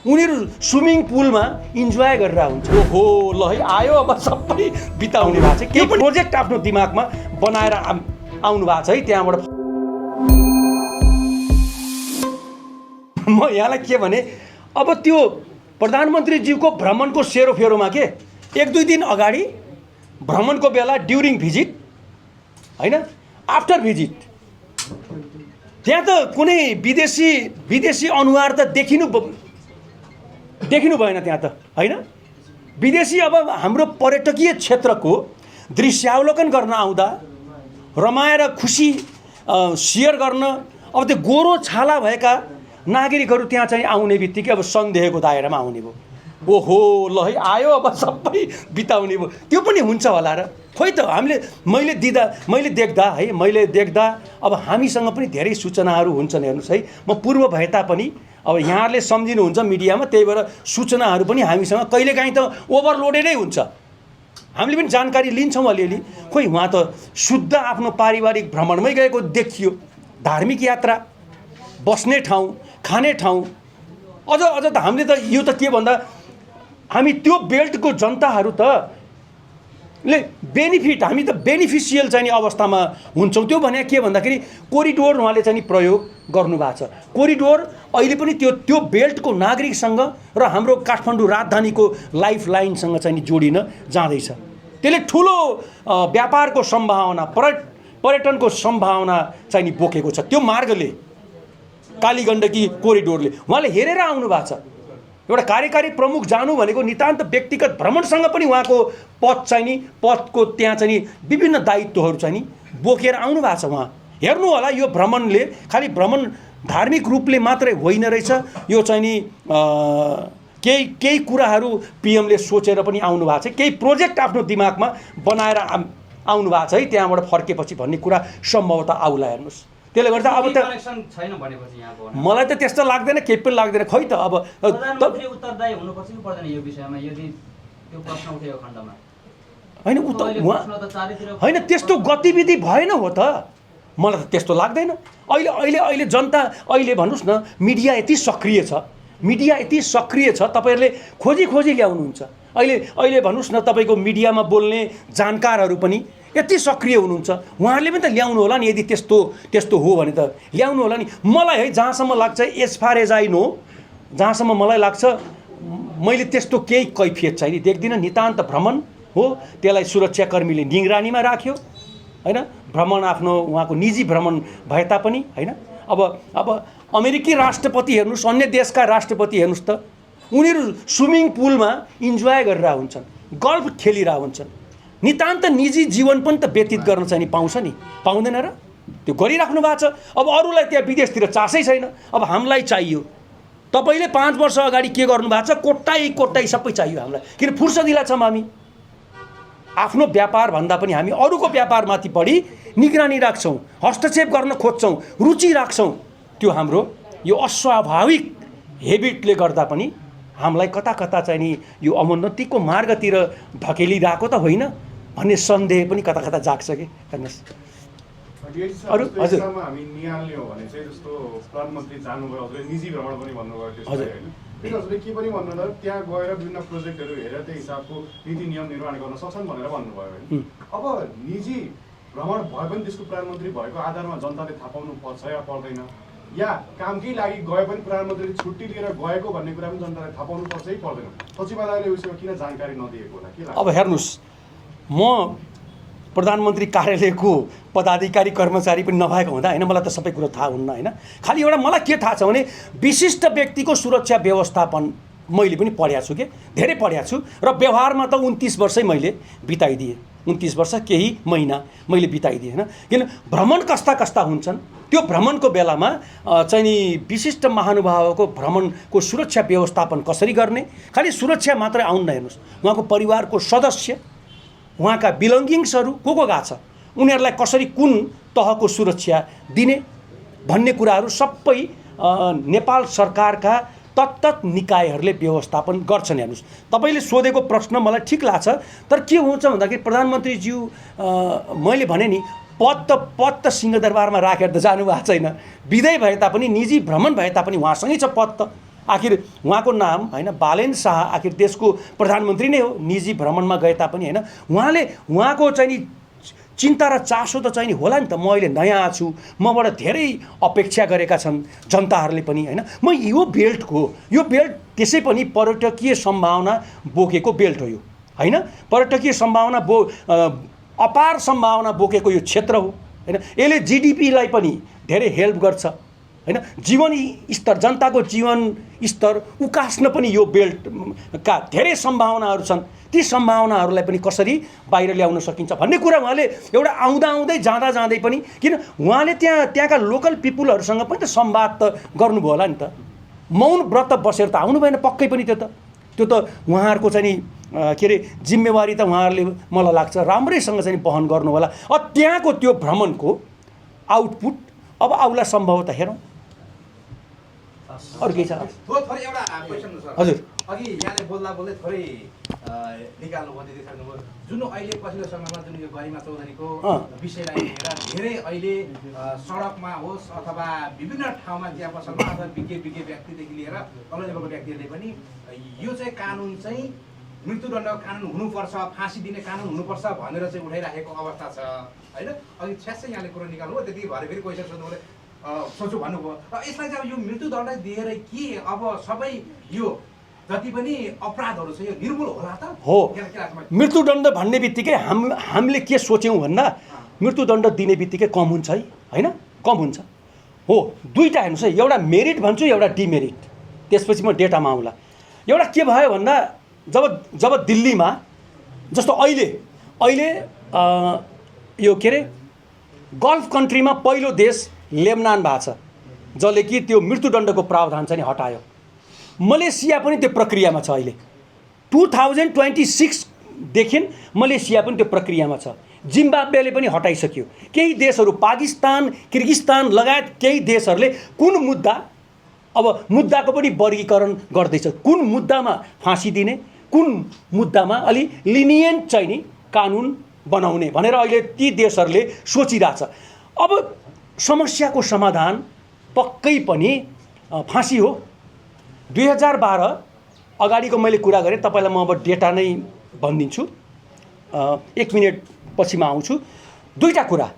उनीहरू स्विमिङ पुलमा इन्जोय गरेर हुन्छ। ओहो ल है आयो अब सबै बिताउने भएको छ। केही प्रोजेक्ट आफ्नो दिमागमा बनाएर आउनु भएको छ है त्यहाँबाट। म यहाँलाई के भने अब त्यो प्रधानमन्त्रीज्यूको भ्रमणको सेरोफेरोमा के एक दुई दिन अगाडि भ्रमणको बेला ड्युरिङ भिजिट होइन आफ्टर भिजिट त्यहाँ त कुनै विदेशी अनुहार त देखिनु भएन त्यहाँ त होइन। विदेशी अब हाम्रो पर्यटकीय क्षेत्रको दृश्यावलोकन गर्न आउँदा रमाएर खुसी सेयर गर्न अब त्यो गोरो छाला भएका नागरिकहरू त्यहाँ चाहिँ आउने बित्तिकै अब सन्देहको दायरामा आउने भयो। ओहो ल है आयो अब सबै बिताउने भयो। त्यो पनि हुन्छ होला र खोइ त मैले देख्दा अब हामीसँग पनि धेरै सूचनाहरू हुन्छन्। हेर्नुहोस् है म पूर्व भए तापनि अब यहाँहरूले सम्झिनुहुन्छ मिडियामा, त्यही भएर सूचनाहरू पनि हामीसँग कहिलेकाहीँ त ओभरलोडेडै हुन्छ। हामीले पनि जानकारी लिन्छौँ अलिअलि। खोइ उहाँ त शुद्ध आफ्नो पारिवारिक भ्रमणमै गएको देखियो। धार्मिक यात्रा, बस्ने ठाउँ, खाने ठाउँ, अझ त हामीले त यो त के भन्दा हामी त्यो बेल्टको जनताहरू त हामी त बेनिफिसियल चाहिँ नि अवस्थामा हुन्छौँ। त्यो भने के भन्दाखेरि कोरिडोर उहाँले चाहिँ प्रयोग गर्नुभएको छ। कोरिडोर अहिले पनि त्यो बेल्टको नागरिकसँग र हाम्रो काठमाडौँ राजधानीको लाइफ लाइनसँग चाहिँ नि जोडिन जाँदैछ। त्यसले ठुलो व्यापारको सम्भावना, पर्यटनको सम्भावना चाहिँ नि बोकेको छ। त्यो मार्गले कालीगण्डकी कोरिडोरले उहाँले हेरेर आउनु भएको छ। एउटा कार्यकारी प्रमुख जानु भनेको नितान्त व्यक्तिगत भ्रमणसँग पनि उहाँको पदको त्यहाँ चाहिँ नि विभिन्न दायित्वहरू चाहिँ नि बोकेर आउनु भएको छ। उहाँ हेर्नु होला यो भ्रमणले खालि भ्रमण धार्मिक रूपले मात्रै होइन रहेछ। यो चाहिँ नि केही कुराहरू पिएमले सोचेर पनि आउनु भएको छ। केही प्रोजेक्ट आफ्नो दिमागमा बनाएर आउनु भएको छ है त्यहाँबाट फर्केपछि भन्ने कुरा सम्भवतः आउला। हेर्नुहोस् त्यसले गर्दा अब त छैन भनेपछि यहाँको मलाई त त्यस्तो लाग्दैन, केही पनि लाग्दैन। खै त अब प्रधानमन्त्री उत्तरदायी हुनुपर्छ कि पर्दैन यो विषयमा यदि त्यो प्रश्न उठेको खण्डमा? होइन त्यस्तो गतिविधि भएन हो त, मलाई त त्यस्तो लाग्दैन। अहिले जनता अहिले भन्नुहोस् न मिडिया यति सक्रिय छ, तपाईँहरूले खोजी ल्याउनुहुन्छ। अहिले भन्नुहोस् न तपाईँको मिडियामा बोल्ने जानकारहरू पनि यति सक्रिय हुनुहुन्छ। उहाँहरूले पनि त ल्याउनु होला नि, यदि त्यस्तो हो भने त ल्याउनु होला नि। मलाई है जहाँसम्म लाग्छ as far as I know, जहाँसम्म मलाई लाग्छ मैले त्यस्तो केही कैफियत चाहिँ नि देख्दिनँ। नितान्त भ्रमण हो, त्यसलाई सुरक्षाकर्मीले निगरानीमा राख्यो होइन। भ्रमण आफ्नो उहाँको निजी भ्रमण भए तापनि होइन। अब अमेरिकी राष्ट्रपति हेर्नुहोस्, अन्य देशका राष्ट्रपति हेर्नुहोस् त, उनीहरू स्विमिङ पुलमा इन्जोय गरेर हुन्छन्, गल्फ खेलिरह हुन्छन्। नितान्त निजी जीवन पनि त व्यतीत गर्न चाहिँ नि पाउँछ नि, पाउँदैन र? त्यो गरिराख्नु भएको छ। अब अरूलाई त्यहाँ विदेशतिर चासै छैन, अब हामीलाई चाहियो। तपाईँले 5 वर्ष अगाडि के गर्नुभएको छ, कोट्टाई सबै चाहियो हामीलाई। किन फुर्सदिला छौँ हामी, आफ्नो व्यापार भन्दा पनि हामी अरूको व्यापारमाथि बढी निगरानी राख्छौँ, हस्तक्षेप गर्न खोज्छौँ, रुचि राख्छौँ। त्यो हाम्रो यो अस्वाभाविक हेबिटले गर्दा पनि हामीलाई कता चाहिँ नि यो अवनतिको मार्गतिर धकेलिरहेको त होइन भन्ने सन्देह पनि कता जाग्छ कि। हेर्नुहोस् अरू हजुर हामी निहाल्ने हो भने चाहिँ जस्तो प्रधानमन्त्री जानुभयो, हजुरले निजी भ्रमण पनि भन्नुभयो त्यसलाई होइन। फेरि हजुरले के पनि भन्नुभयो, त्यहाँ गएर विभिन्न प्रोजेक्टहरू हेरेर त्यही हिसाबको नीति नियम निर्माण गर्न सक्छन् भनेर भन्नुभयो होइन। अब निजी भ्रमण भए पनि त्यसको प्रधानमन्त्री भएको आधारमा जनताले थाहा पाउनु पर्छ या पर्दैन, या कामकै लागि गए पनि प्रधानमन्त्री छुट्टी लिएर गएको भन्ने कुरा पनि जनताले थाहा पाउनु पर्छ कि पर्दैन? सचिवालयले यो विषयमा किन जानकारी नदिएको होला के लाग्छ? अब हेर्नुहोस्, म प्रधानमन्त्री कार्यालयको पदाधिकारी कर्मचारी पनि नभएको हुँदा होइन मलाई त सबै कुरो थाहा हुन्न होइन। खालि एउटा मलाई के थाहा छ भने विशिष्ट व्यक्तिको सुरक्षा व्यवस्थापन मैले पनि पढेको छु, धेरै पढेको छु। र व्यवहारमा त 29 वर्षै मैले बिताइदिएँ, 29 वर्ष केही महिना मैले बिताइदिएँ होइन। किन भ्रमण कस्ता हुन्छन्, त्यो भ्रमणको बेलामा चाहिँ नि विशिष्ट महानुभावको भ्रमणको सुरक्षा व्यवस्थापन कसरी गर्ने, खालि सुरक्षा मात्रै आउन्न। हेर्नुहोस् उहाँको परिवारको सदस्य, उहाँका बिलोङ्गिङ्सहरू को गएको छ, उनीहरूलाई कसरी कुन तहको सुरक्षा दिने भन्ने कुराहरू सबै नेपाल सरकारका तत्त निकायहरूले व्यवस्थापन गर्छन्। हेर्नुहोस् तपाईँले सोधेको प्रश्न मलाई ठिक लाग्छ, तर के हुन्छ भन्दाखेरि प्रधानमन्त्रीज्यू मैले भने नि पद त सिंहदरबारमा राखेर त जानुभएको छैन। विदेय भए तापनि, निजी भ्रमण भए तापनि उहाँसँगै छ पद त। आखिर उहाँको नाम होइन बालेन शाह आखिर देशको प्रधानमन्त्री नै हो, निजी भ्रमणमा गए तापनि होइन उहाँले उहाँको चाहिँ नि चिन्ता र चासो त चाहिँ नि होला नि त। म अहिले नयाँ छु, मबाट धेरै अपेक्षा गरेका छन् जनताहरूले पनि होइन। म यो बेल्ट त्यसै पनि पर्यटकीय सम्भावना बोकेको बेल्ट हो यो होइन। पर्यटकीय सम्भावना अपार सम्भावना बोकेको यो क्षेत्र हो होइन। यसले जिडिपीलाई पनि धेरै हेल्प गर्छ होइन। जीवन स्तर, जनताको जीवन स्तर उकास्न पनि यो बेल्टका धेरै सम्भावनाहरू छन्। ती सम्भावनाहरूलाई पनि कसरी बाहिर ल्याउन सकिन्छ भन्ने कुरा उहाँले एउटा आउँदै जाँदै पनि, किन उहाँले त्यहाँका लोकल पिपुलहरूसँग पनि त संवाद त गर्नुभयो होला नि त। मौन व्रत बसेर त आउनु भएन पक्कै पनि। त्यो त उहाँहरूको चाहिँ नि के अरे जिम्मेवारी त उहाँहरूले मलाई लाग्छ राम्रैसँग चाहिँ वहन गर्नु होला। त्यहाँको त्यो भ्रमणको आउटपुट अब आउला सम्भवतः हेरौँ। अरू केही छ? थोरै एउटा क्वेसन सर। हजुर, अघि यहाँले बोल्दै थोरै निकाल्नु भयो दिइसक्नुभयो। जुन अहिले पछिल्लो समयमा जुन यो गरिमा चौधरीको विषयलाई लिएर धेरै अहिले सडकमा होस् अथवा विभिन्न ठाउँमा चिया पसलमा अथवा बिके व्यक्तिदेखि लिएर तल्लो लेभलको व्यक्तिहरूले पनि यो चाहिँ कानुन चाहिँ मृत्युदण्ड कानुन हुनुपर्छ, फाँसी दिने कानुन हुनुपर्छ भनेर चाहिँ उठाइराखेको अवस्था छ होइन। अघि छ्यासै यहाँले कुरो निकाल्नुभयो, त्यति भएर फेरि क्वेसन सोध्नुभयो, सोच्छु भन्नुभयो। र यसलाई चाहिँ अब यो मृत्युदण्ड दिएर के अब सबै यो जति पनि अपराधहरू छ यो निर्मूल होला त? हो, मृत्युदण्ड भन्ने बित्तिकै हामीले के सोच्यौँ भन्दा मृत्युदण्ड दिने बित्तिकै कम हुन्छ है होइन, कम हुन्छ। हो, दुईवटा हेर्नुहोस् है, एउटा मेरिट भन्छु, एउटा डिमेरिट। त्यसपछि म डेटामा आउँला। एउटा के भयो भन्दा जब दिल्लीमा जस्तो अहिले यो के अरे गल्फ कन्ट्रीमा पहिलो देश लेबनान भएको छ जसले कि त्यो मृत्युदण्डको प्रावधान चाहिँ हटायो। मलेसिया पनि त्यो प्रक्रियामा छ अहिले। 2026 देखि मलेसिया पनि त्यो प्रक्रियामा छ। जिम्बाब्वेले पनि हटाइसक्यो। केही देशहरू पाकिस्तान, किर्गिस्तान लगायत केही देशहरूले कुन मुद्दा, अब मुद्दाको पनि वर्गीकरण गर्दैछ। कुन मुद्दामा फाँसी दिने, कुन मुद्दामा अलि लिनियन्ट चाहिँ नि कानुन बनाउने भनेर अहिले ती देशहरूले सोचिरहेछ। अब समस्याको समाधान पक्कै पनि फाँसी हो। 2012 अगाडिको मैले कुरा गरेँ, तपाईँलाई म अब डेटा नै भनिदिन्छु, 1 मिनट पछिमा आउँछु। दुईवटा कुरा,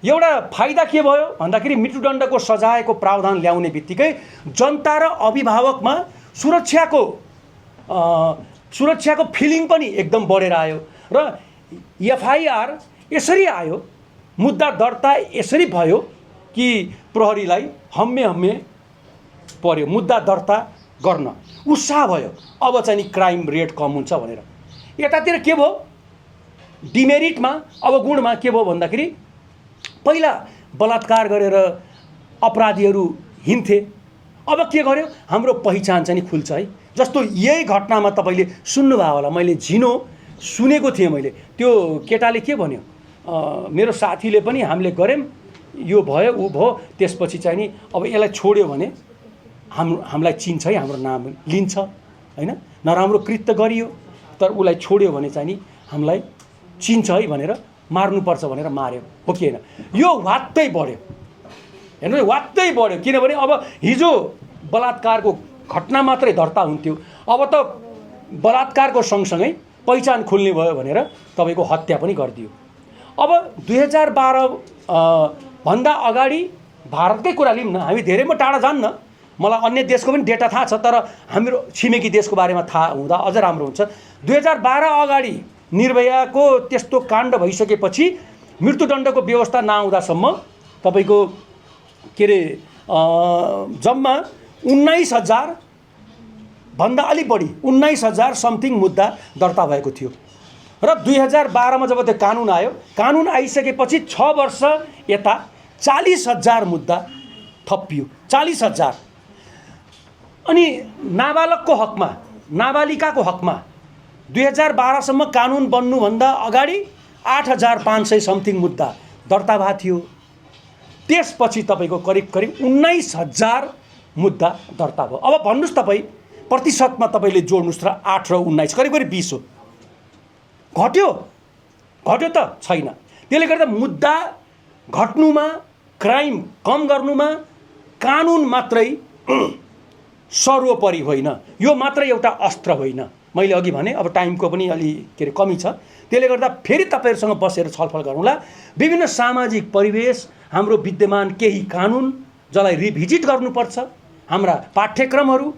एउटा फाइदा के भयो भन्दाखेरि मृत्युदण्डको सजायको प्रावधान ल्याउने बित्तिकै जनता र अभिभावकमा सुरक्षाको फिलिङ पनि एकदम बढेर आयो र एफआइआर यसरी आयो, मुद्दा दर्ता यसरी भयो कि प्रहरीलाई हम्मे पर्यो मुद्दा दर्ता गर्न, उत्साह भयो। अब चाहिँ नि क्राइम रेट कम हुन्छ भनेर। यतातिर के भयो डिमेरिटमा, अब गुणमा के भयो भन्दाखेरि पहिला बलात्कार गरेर अपराधीहरू हिँड्थे, अब के गर्यो हाम्रो पहिचान चाहिँ नि खुल्छ है। जस्तो यही घटनामा तपाईँले सुन्नुभयो होला, मैले झिनो सुनेको थिएँ। मैले त्यो केटाले के भन्यो, मेरो साथीले पनि हामीले गऱ्यौँ, यो भयो ऊ भयो, त्यसपछि चाहिँ नि अब यसलाई छोड्यो भने हामीलाई चिन्छ है, हाम्रो नाम लिन्छ होइन, नराम्रो कृत्य गरियो तर उसलाई छोड्यो भने चाहिँ नि हामीलाई चिन्छ है भनेर मार्नुपर्छ भनेर मार्यो, हो कि होइन? यो वात्तै बढ्यो, हेर्नु वात्तै बढ्यो। किनभने अब हिजो बलात्कारको घटना मात्रै दर्ता हुन्थ्यो, अब त बलात्कारको सँगसँगै पहिचान खुल्ने भयो भनेर तपाईँको हत्या पनि गरिदियो। अब 2012 भन्दा अगाडि भारतकै कुरा लिऊँ न, हामी धेरै म टाढा जान्न, मलाई अन्य देशको पनि डेटा थाहा छ, तर हाम्रो छिमेकी देशको बारेमा थाहा हुँदा अझ राम्रो हुन्छ। 2012 अगाडि निर्भयाको त्यस्तो काण्ड भइसकेपछि मृत्युदण्डको व्यवस्था नआउँदासम्म तपाईँको के अरे जम्मा 19,000 भन्दा अलि बढी 19,000 समथिङ मुद्दा दर्ता भएको थियो। र 2012मा जब त्यो कानुन आयो, कानुन आइसकेपछि 6 वर्ष यता 40,000 मुद्दा थपियो, 40,000। अनि नाबालकको हकमा, नाबालिकाको हकमा 2012सम्म कानुन बन्नुभन्दा अगाडि 8,500 समथिङ मुद्दा दर्ता भएको थियो। त्यसपछि तपाईँको करिब 19,000 मुद्दा दर्ता भयो। अब भन्नुहोस् तपाईँ प्रतिशतमा तपाईँले जोड्नुहोस् र 8 र 19 करिब 20 हो। घट्यो त छैन। त्यसले गर्दा मुद्दा घट्नुमा, क्राइम कम गर्नुमा कानुन मात्रै सर्वोपरि होइन, यो मात्र एउटा अस्त्र होइन। मैले अघि भने अब टाइमको पनि अलि के अरे कमी छ, त्यसले गर्दा फेरि तपाईँहरूसँग बसेर छलफल गरौँला। विभिन्न सामाजिक परिवेश, हाम्रो विद्यमान केही कानुन जसलाई रिभिजिट गर्नुपर्छ, हाम्रा पाठ्यक्रमहरू,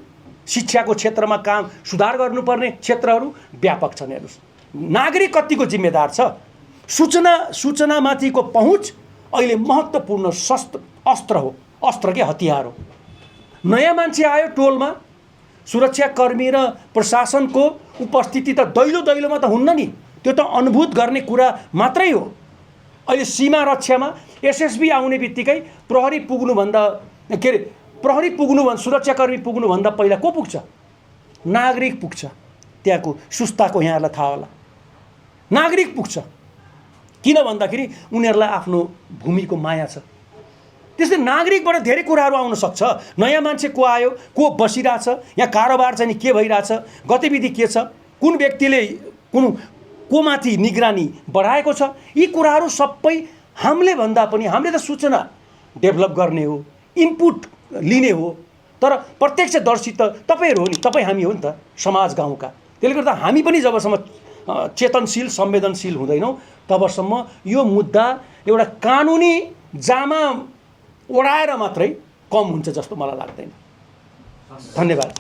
शिक्षाको क्षेत्रमा काम सुधार गर्नुपर्ने क्षेत्रहरू व्यापक छन्। हेर्नुहोस्, नागरिक कतिको जिम्मेदार छ। सूचनामाथिको पहुँच अहिले महत्त्वपूर्ण अस्त्र हो, अस्त्र के हतियार हो। नयाँ मान्छे आयो टोलमा, सुरक्षाकर्मी र प्रशासनको उपस्थिति त दैलोमा त हुन्न नि, त्यो त अनुभूत गर्ने कुरा मात्रै हो। अहिले सीमा रक्षामा एसएसबी आउने बित्तिकै प्रहरी पुग्नुभन्दा के अरे सुरक्षाकर्मी पुग्नुभन्दा पहिला को पुग्छ? नागरिक पुग्छ। त्यहाँको सुस्ताको यहाँहरूलाई थाहा होला, नागरिक पुग्छ। किन भन्दाखेरि उनीहरूलाई आफ्नो भूमिको माया छ। त्यसले नागरिकबाट धेरै कुराहरू आउन सक्छ। नयाँ मान्छे को आयो, को बसिरहेछ, यहाँ कारोबार चाहिँ के भइरहेछ, गतिविधि के छ, कुन व्यक्तिले को माथि निगरानी बढाएको छ, यी कुराहरू सबै हामीले भन्दा पनि हामीले त सूचना डेभलप गर्ने हो, इनपुट लिने हो। तर प्रत्यक्षदर्शी त तपाईँहरू हो नि, तपाईँ हामी हो नि त, समाज गाउँका। त्यसले गर्दा हामी पनि जबसम्म चेतनशील संवेदनशील हुँदैनौँ तबसम्म यो मुद्दा एउटा कानुनी जामा ओढाएर मात्रै कम हुन्छ जस्तो मलाई लाग्दैन। धन्यवाद।